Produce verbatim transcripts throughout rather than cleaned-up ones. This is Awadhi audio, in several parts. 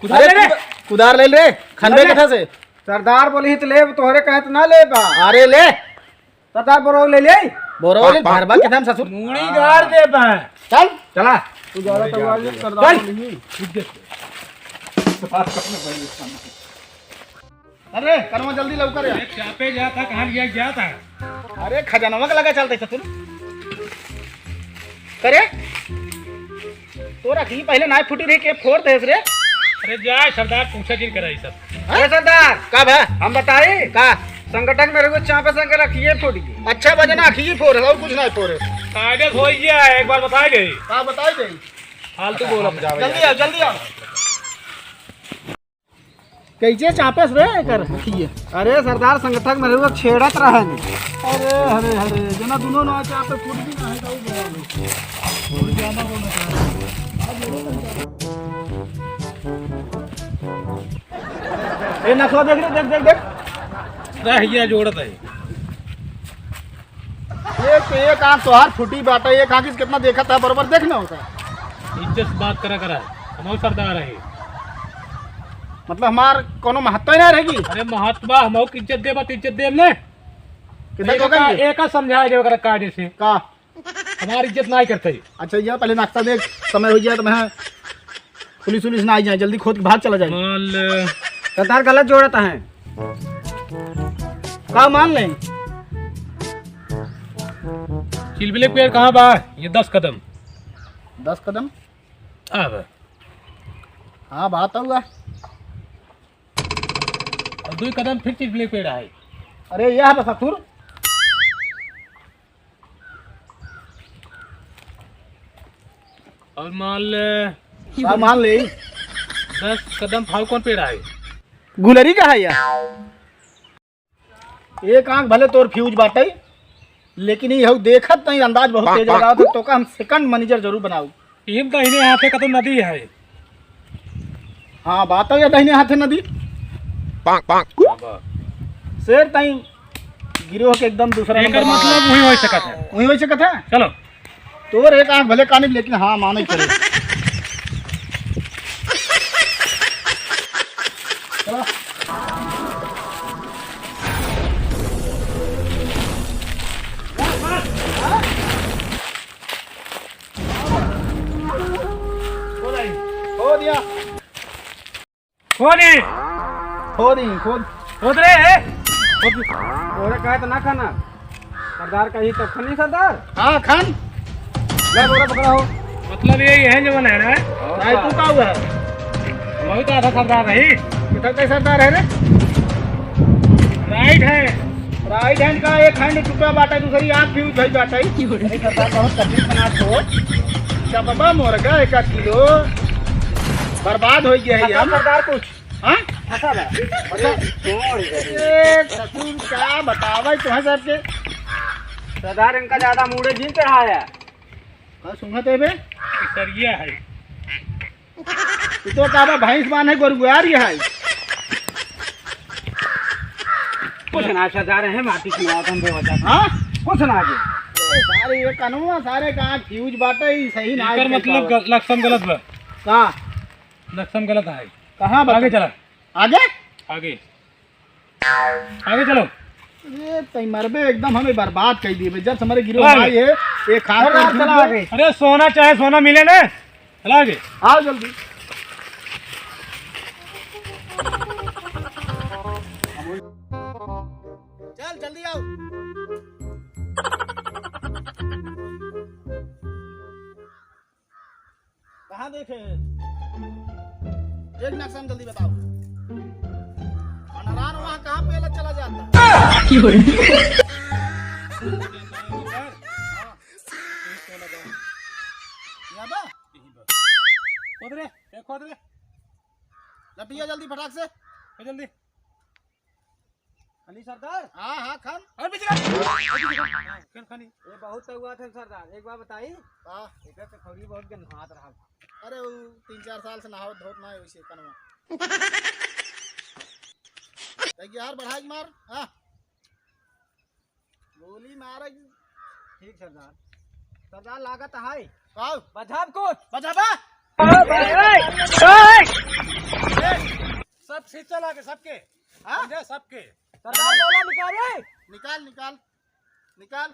कुदार अरे ले रे। कुदा-, कुदार ले ले, खनबे ले ले। कथा से। सरदार बोली तो ले, तोहरे कहे तो ना ले बा। अरे ले। सरदार बोरो ले ले। बोरो ले, भरबा के हम ससुर। मूड़ी गाड़ दे बा। चल। चला। तू ज्यादा तो वाली सरदार चल। बोली। अरे, कनवा जल्दी लौकर यार। अरे, चापे जाता, कहाँ लिया जाता? अरे, खजनवा के लगा चलते ससुर। करे? तोर अखिया पहिले नाहीं फूटी रही के फोर देस रे। अरे जाए सरदार, पूछा जिन कराई सब। हाँ? अरे सरदार, का बा? हम बताई? का? संगठन में रहुए चापे संग अखिये फूट गई। अच्छा बजना अखिये फोर है, और कुछ नाहीं फोर है। कायदे से होई गया है, एक बार बताई दे। का बताई दे? फालतू बोला। जल्दी आओ, जल्दी आओ। कैसे चापे से रे कर अखिये? अरे सरदार, संगठन में रहुआ छेड़त रहन। अरे, अरे, अरे, जना दुनो ना चापे फूट भी ना है, तो वो बवाल हो। ए, नसवा देख रे, देख, देख, देख। रह गया जोड़त है। एक तो एक आँख तोहार फूटी बाटे, एक आँख से कितना देखत है, बरोबर देख ना होता। इज्जत से बात करा करा, हम सरदार है। मतलब हमार कोनो महत्व ही ना रहेगी। अरे महत्व, हम इज्जत देबा तो इज्जत देब ने। कितना एक तो का, कहेंगे? एक का समझाए देवे करा कायदे से। का? हमारी इज्जत ना ही करते। अच्छा, ये पहले नाश्ता दे, समय हो गया तो मैं पुलिस उलिस ना आई जाए, जल्दी खोद के भाग चला जाए। मान ले। सरदार गलत जोड़ता है। का मान ले? चिलबिले पेड़ कहाँ बा? ये दस कदम। दस कदम? अब। हाँ, बात हुआ। और दो कदम फिर चिलबिले पेड़ है। अरे, यह बस ससुर। और मान ले, का मान ले? दस कदम फालकन पेड़ है। गुलरी का है यार? एक आँख भले तोर फ्यूज बाटे, लेकिन ये हऊ देखत नहीं, अंदाज बहुत तेज लगावत है, तो का हम सेकंड मैनेजर जरूर बनाऊ। इम दाहिने हाथे का तो नदी है। हाँ, बात है, दाहिने हाथे नदी। शेर ताई गिरोह के एकदम दूसरा एकर नंबर। मतलब वही हो सकत है। वही हो सकत है? चलो। तोर एक आँख भले कानी, लेकिन हाँ, माने करे। चलो। हो दिया। खोद ही। खोद ही, खोद। खोद रे, ए। खोद। बोरे का है तो ना खाना। सरदार का ही तो खनी सरदार। हाँ, खान। ले बोरा पकड़ा हो। मतलब ये, ये है जो बना है ना? और नहीं, का? तू का हुआ है? वही तो आधा सरदार नहीं। किधर का सरदार है रे? राइट है। राइट हैंड का एक हैंड टूटा बाटा, दूसरी आँख फ्यूज भई बाटा। अरे सरदार, बहुत तकलीफ बना तो। चपबा मोरगा एक आध किलो। बर्बाद हो गया है अच्छा, हम। सरदार कुछ। हाँ? अच्छा बा। अच्छा, छोड़ दे। ए, ससुर का बतावे तुहे सबके। सरदार इनका ज्यादा मूड़े जिन चढ़ाया। का सुनत है बे? सरिया है। तू तो का बा, भैंस बांधे गोरुआर ही है। कुछ ना सरदार है, माटी की बात हम बेवजह। हाँ? कुछ ना जी। ए, सारे ये कनवा सारे का फ्यूज बाटे ही सही ना एकर है मतलब का। ग-, लक्षण गलत बा। का? लक्षण गलत है। कहाँ बा? आगे चला। आगे? आगे। आगे चलो। अरे तई मरबे, एकदम हमें बर्बाद कर दिए बे। जब से हमारे गिरोह चला आगे। भाई है, एक खास चला, कर चला आगे। अरे सोना चाहे सोना मिले ना, चला आगे। आओ जल्दी। चल जल्दी आओ। कहाँ देखे हैं? एक नक्शा में जल्दी बताओ। अनरान वहाँ कहाँ पे अलग चला जाता? हाँ। यहाँ बा? खोद रे, ए खोद रे। लटिया जल्दी फटाक से। ए जल्दी। खनी सरदार? हाँ, हाँ, खान। अरे पीछे कर। हाँ, खान, खानी। ये बहुत हुआ था सरदार, एक बार बताई। हाँ। एकर से खौरी बहुत गंधात रहा। अरे, वो तीन चार साल से नहावत धोत ना है वैसे कनवा। एक यार बढ़ाई के मार, हाँ। गोली मारे की। ठीक सरदार। सरदार लागत है। आओ। बजाब कुछ। बजाबा? सब सीट चला के सबके। हाँ? समझे? सबके। सरदार बोला निकाल रे। निकाल, निकाल, निकाल।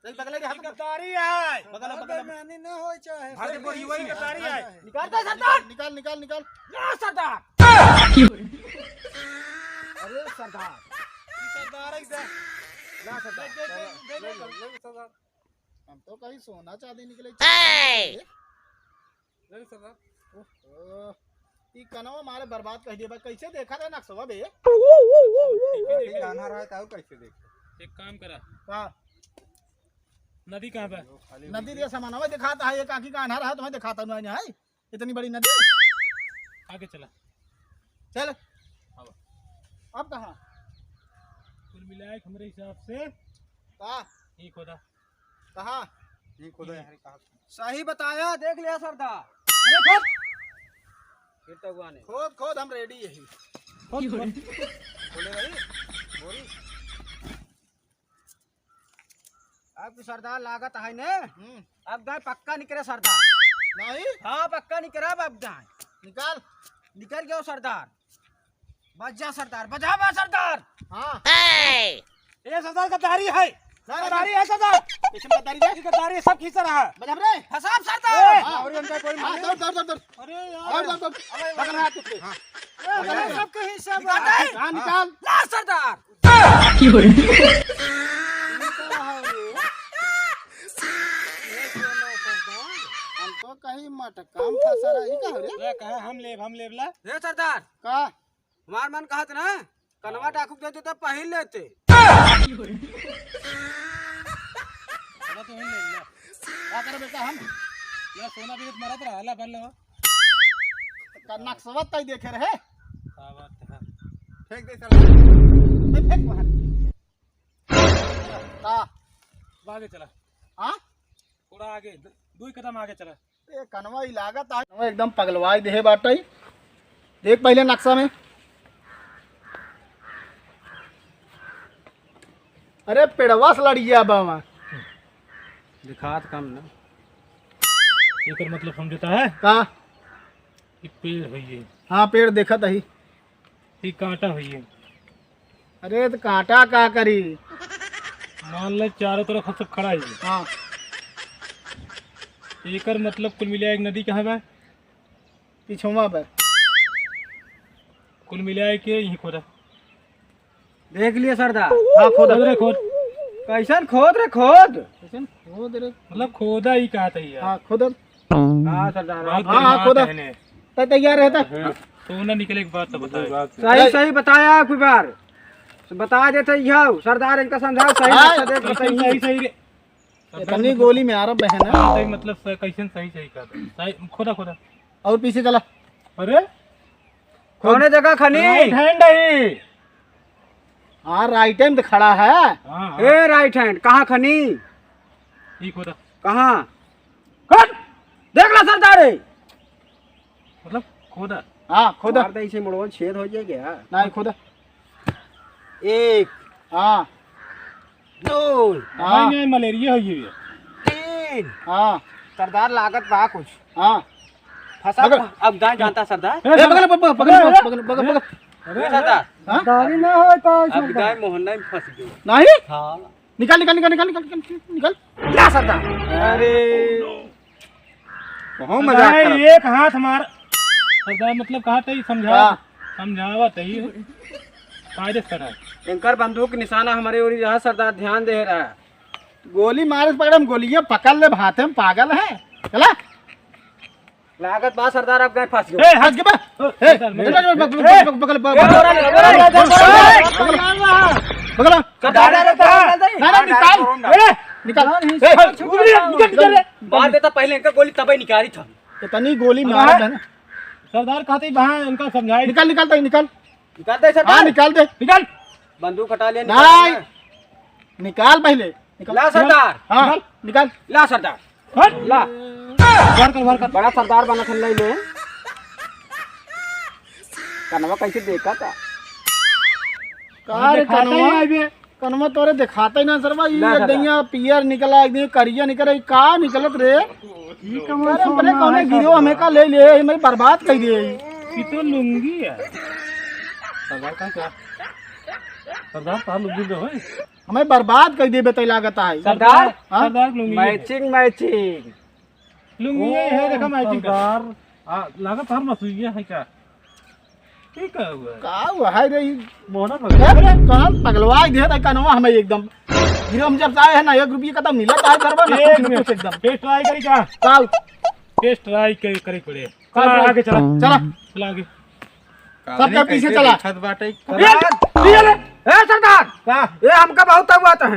देख, बगले के हाथ में। गद्दारी है। बगल, बगल। बेईमानी ना होए चाहे। भारतीय बोली वही है। गद्दारी है। निकाल दे सरदार। निकाल, निकाल, निकाल। ना सरदार। अरे सरदार। सरदार एक दे। ना सरदार। दे, दे, दे, दे, दे, दे, सरदार। हम तो कहीं सोना चांदी निकले। ए! नहीं सरदार। ओहो, ई कनवा मारे बर्बाद कर दिया बा। कैसे देखा था नक्शवा बे? ठीक है, ठीक है। आन्हर है, ताऊ कैसे देखे? एक काम करा। का? नदी कहाँ पे? नदी रे समानवा दिखाता है, एक आँखी का आन्हर है, तुम्हें दिखाता नहीं है। इतनी बड़ी नदी। आगे चला। चल। अब। अब कहाँ? कुल मिलाए के हमरे हिसाब से का? ये खोदा। कहाँ? ये खोदा यार, कहाँ? सही बताया, देख लिया सरदार। अरे खोद। फिर तो हुआ नहीं। खोद, खोद, हम ready यही। खोद, खोद। खोले भाई, बोरी। अब की सरदार लागत है ने? हम्म। अब दाई पक्का निकले सरदार। नहीं? हाँ, पक्का निकले अब दाई। निकाल। निकल गयो सरदार। बजा सरदार, बजा बा सरदार। हाँ। ए! ए सरदार गद्दारी है। ना, ना, गद्दारी ना। है सरदार। कैसे गद्दारी है? ये गद्दारी सब खींच रहा है। बजा रे। फसाब सरदार। ए! हाँ। और इनका कोई हाँ, मालूम? दौड़, दौड़, दौड़, दौड़। अरे यार। दौड़, दौड़, दौड़। अरे। पकड़ हाथ पे। हाँ। ए, अरे, सबके हिस्सा निकाल बा। दे। हाँ, निकाल। ला सरदार। हम तो कहीं मटका में फंसा रही का रे? ए, कहा हम लेब, हम लेब ला। ए सरदार। का? हमार मन कहत ना, कनवा डाकू के दे देते, पहिन लेते। चलो तो हिल ले, ले। का करबे का हम? ले सोना भी मरत रहा, ला बन लो। का नक्शवा तई देखे रहे? का बात है? फेंक दे साला। ए, फेंक बाहर। का? आगे चला। हाँ? थोड़ा आगे, दो ही कदम आगे चला। ए, कनवा ई लागत आ, कनवा एकदम पगलवाई देहे बाटई। देख पहिले नक्शा में। अरे, पेड़वा से लड़िया बा वहाँ। दिखात कम ना। एकर मतलब समझता है? का? ई पेड़ होइए। हाँ, पेड़ देखत ही। ई कांटा होइए। अरे, तो कांटा का करी? मान ले, चारों तरफ सब खड़ा है। हाँ। एकर मतलब कुल मिला एक नदी कहाँ बा? पिछुआ बा। कुल मिला के यहीं खोदा। देख लिए सरदार। हाँ, खोद। खोद रे, खोद। कैसन खोद रे, खोद? कैसन खोद रे? मतलब खोदा ही कहा था यार। हाँ, खोद। हाँ, सरदार। बहुत हाँ, हाँ, दिमाग खोदा। है ने। तै तैयार रहता। हाँ। सोना निकले के बाद तो बताए। सही, सही बताया एक बार। बता देते यह सरदार, इनका समझाओ सही हाँ। मकसद है, कैसे बताइए। सही, सही रे। इतनी गोली में आ रहा बहन है। हाँ, सही मतलब स-, कैसे सही, सही कर। सही, खोदा, खोदा। और पीछे चला। अरे? कौने जगह खनी? Right hand ही। हाँ, right hand खड़ा है। हाँ, हाँ। ए, right hand, कहाँ खनी? ई खोदा। कहाँ? कट! देख ला सरदार रे। मतलब, खोदा। हाँ, खोदा। मार दे, इसे मुड़वा छेद हो जाए क्या? नहीं, खोदा। एक। हाँ। दो। हाँ। नहीं, नहीं, मलेरिया हो गई है। तीन। हाँ। सरदार लागत बा कुछ। हाँ। फंसा पकड़। अब दाएं जानता सरदार। ए, पकड़, पकड़, पकड़, अरे, पकड़, पकड़, पकड़। अरे, सरदार। हाँ? दारी ना हो तो अब सरदार। दाएं मोहल्ला में फंस गए। नहीं? हाँ। निकाल, निकाल, निकाल, निकाल, निकाल, निकाल, निकाल। ला सरदार। अरे। बहुत मजाक अरे, करत। एक हाथ मार। सरदार मतलब कहा था, समझावा, हाँ। समझावा था ये। कायदे से रहा। इनकर बंदूक निशाना हमरे ओरी रहा, सरदार ध्यान दे रहा। गोली मारे से पकड़े, हम गोलियां पकड़ ले, हाथे में पागल है। चला। लागत बा सरदार, अब गए फंस गए। ए, हट के बा। ए, ए, सरदार, बगल, बगल, बगल, बगल, बगल, ए, बगल। बोरा ले, बोरा ले, बोरा ले। बगल, बगल। सरदार, सरदार, सरदार। ना, ना, निकाल। ए, निकाल। ए, निकल, निकल, निकल रे। मार देता पहले इनका गोली, तबे निकारी था। इतनी गोली मारा है ना। सरदार कहते ही वहाँ इनका समझाए। निकाल, निकाल, तई निकाल। निकाल दे सरदार। हाँ, निकाल दे। निकाल। बंदूक हटा लिया, निकाल नहीं। दे। निकाल पहले। निकाल। ला सरदार। हाँ, निकाल। निकाल। ला सरदार। हट। ला। बाहर कर, बाहर कर। बड़ा सरदार बना था ले। कनवा कैसे देखा था? का रे दिखाता ही कनवा? नहीं बे। कनवा तोरे दिखाता ही ना सरवा, ई ला एक सरदार। दइया पियर निकला, एक दइया करिया निकला, ई का निकलत रे? ई कमवा अरे, सोना अपने कौने है गिरो, का? हमें का ले ले, हमें बर्बाद कर दिए। ये तो लुंगी है। सरदार का क्या? सरदार, तार लुंगी में होई? हमें बर्बाद कर दिए, बेटा, लागत है। सरदार, हाँ? सरदार लुंगी है। Matching, matching। लुंगी ये है, देखो, matching का। सरदार, आ, लागत हर मसुइया है का? ठीक है हुआ। का हुआ है रे? ई मोहना पकड़। अरे, तो हम पगलवा दे रहे कनवा हमें एकदम। गिरो, हम जब से आए हैं ना, एक रुपये का तो मिला, का करबा ना, एक कुछ, मिनट। कुछ एकदम। Test try करी का? का? Test try करी, करी पड़े। का चला, बोल? आगे चला। चला। चला आगे। सबके पीछे चला। छत बाटे। ए, ए, ए, सरदार। का? ए, हमका बहुत तंग बात है।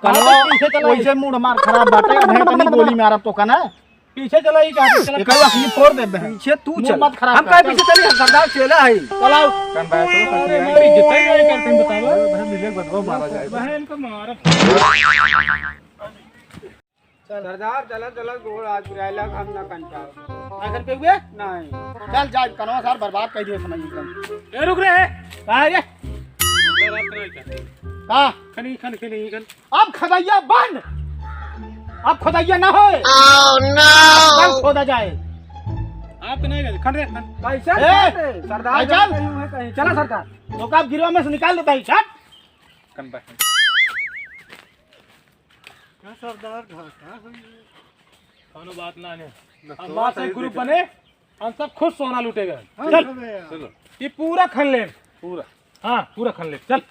कनवा पीछे चला। वैसे मूड मार खराब बाटे, अब है तनी गोली मारब तो का ना। पीछे चला, ई का पीछे चला। एकर असली फोड़ देबे। पीछे तू मूड चल। मत खराब हम कर, काहे चल। पीछे चली? हम सरदार चेला है। चलाओ। कन भाई, तो अरे, सही है। मैं इज्जत ही नहीं करते, बताओ। अरे, भाई, मिले बदवा मारा जाए। बहन को मारा। सरदार, चला, चला, गोड़ आज बुराई लग, हम ना कंटाल। आखिर पे हुए? नहीं। चल, जा, कनवा सार बर्बाद कर दिए समझ एकदम। ए, रुक रे। कहाँ है रे? कहाँ? खनी, खन, खनी, खन। अब खदैया बंद। अब खोदैया ना होए। Oh, no! अब कल खोदा जाए। आप तो नहीं गए, खन रे, खन। कैसे ए, खन रे? सरदार भाई जान। कहीं हुए कहीं। चला सरदार। तो का गिरवा में से निकाल देता है, छट। कन बा। का सरदार घाटा हुई है? कौनो बात ना है। ना, अब तो माँ से सही group देखे। बने, हम सब खुश सोना लूटेगा। हाँ, चल। चलो भैया। चलो। ये पूरा खन ले। पूरा। हाँ, पूरा खन ले। चल।